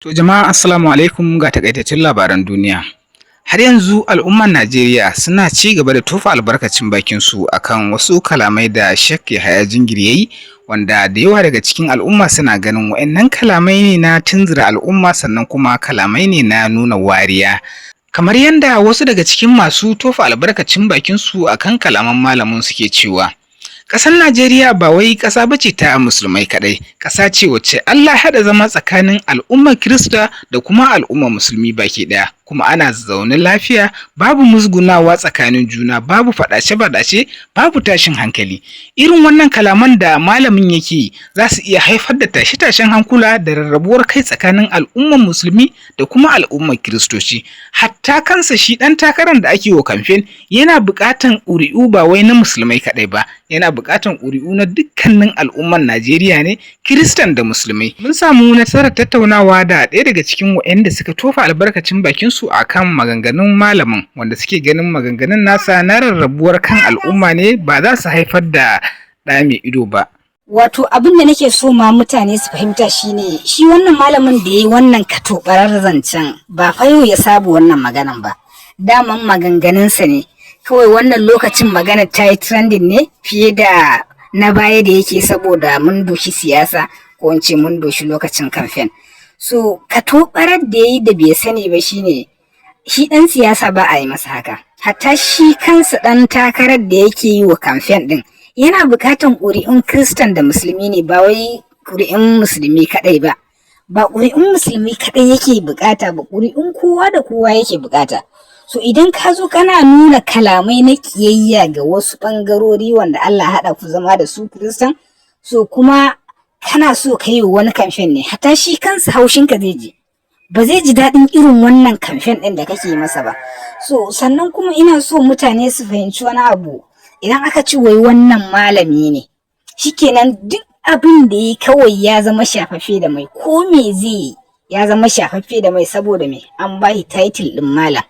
To jama'a, assalamu alaikum, ga takaitattun labaran duniya. Har yanzu al'ummar Najeriya suna ci gaba da tofa albarkacin bakin su akan wasu kalamai da Sheikh Yahaya Jingir yayi, wanda da yawa daga cikin al'umma suna ganin wa'annan kalamai ne na tunzura al'umma, sannan kuma kalamai ne na nuna wariya. Kamar yadda wasu daga cikin masu tofa albarkacin bakin su akan kalaman malamin suke cewa, ƙasar Najeriya ba wai ƙasa ba ce ta musulmai kaɗai, ƙasa ce wacce Allah haɗa zama tsakanin al'ummar Kirista da kuma al'ummar musulmi baki ɗaya, kuma ana zaune lafiya, babu musgunawa tsakanin juna, babu faɗace-faɗace, babu tashin hankali. Irin wannan kalaman da malamin yake yi za su iya haifar da tashe-tashen hankula da rarrabuwar kai tsakanin al'ummar musulmi da kuma al'ummar Kiristoci. Hatta kansa shi ɗan takarar da ake wa kamfen yana buƙatan ƙuri'u ba wai na musulmai kaɗai ba, yana buƙatan ƙuri'u na dukkanin al'ummar Najeriya ne, Kiristan da Musulmai. Mun samu nasarar tattaunawa da ɗaya daga cikin waɗanda suka tofa albarkacin bakin su akan maganganun malamin, wanda suke ganin maganganun nasa na rarrabuwar kan al'umma ne, ba za su haifar da ɗa mai ido ba. Wato abin da nake so ma mutane su fahimta shine, shi wannan malamin da ya yi wannan katobarar zancen ba fa yau ya saba wannan maganan ba. Daman maganganunsa ne. Kawai wannan lokacin magana ta yi trending ne fiye da na baya da yake, saboda mun doshi siyasa, ko in ce mun doshi lokacin kamfen. So katobarar da ya yi da bai sani ba shine, shi ɗan siyasa ba a yi masa haka. Hatta shi kansa ɗan takarar da yake yi wa kamfen ɗin yana buƙatan ƙuri'un Kiristan da Musulmi ne, ba wai ƙuri'un musulmi kaɗai ba. Ba ƙuri'un musulmi kaɗai yake buƙata ba, ƙuri'un kowa da kowa yake buƙata. So idan ka zo kana nuna kalamai na ƙiyayya ga wasu ɓangarori wanda Allah haɗa ku zama da su Kiristan, so kuma kana so ka yi wani kamfen ne, hatta shi kansa haushinka zai ji. Ba zai ji daɗin irin wannan kamfen ɗin da kake masa ba. So sannan kuma ina so mutane su fahimci wani abu. Idan aka ci wai wannan malami ne, shikenan, duk abin da ya kawai ya zama shafaffe da mai, ko me zai yi ya zama shafaffe da mai, saboda me? An ba shi title ɗin malam.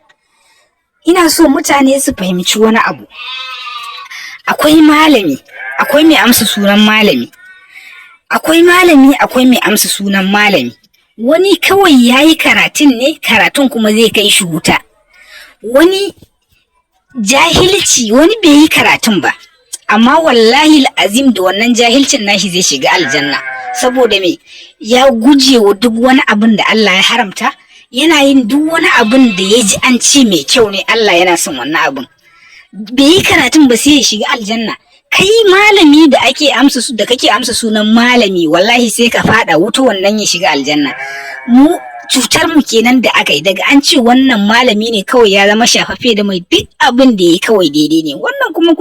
Ina so mutane su fahimci wani abu. Akwai malami, akwai mai amsa sunan malami. Akwai malami, akwai mai amsa sunan malami. Wani kawai ya yi karatun ne, karatun kuma zai kai shi wuta. Wani jahilci, wani bai yi karatun ba, amma wallahi azim da wannan jahilcin nashi zai shiga aljanna. Saboda me? Ya guje wa duk wani abin da Allah ya haramta, yana yin duk wani abin da ya ji an ce mai kyau ne, Allah yana son wannan abin. Bai yi karatun ba, sai ya shiga aljanna. Kai malami da ake amsa da kake amsa sunan malami, wallahi sai ka fada wuta, wannan ya shiga aljanna. Mu cutar mu kenan da aka yi, daga an ce wannan malami ne, kawai ya zama shafaffe da mai, duk abin da ya kawai daidai ne. Wannan kuma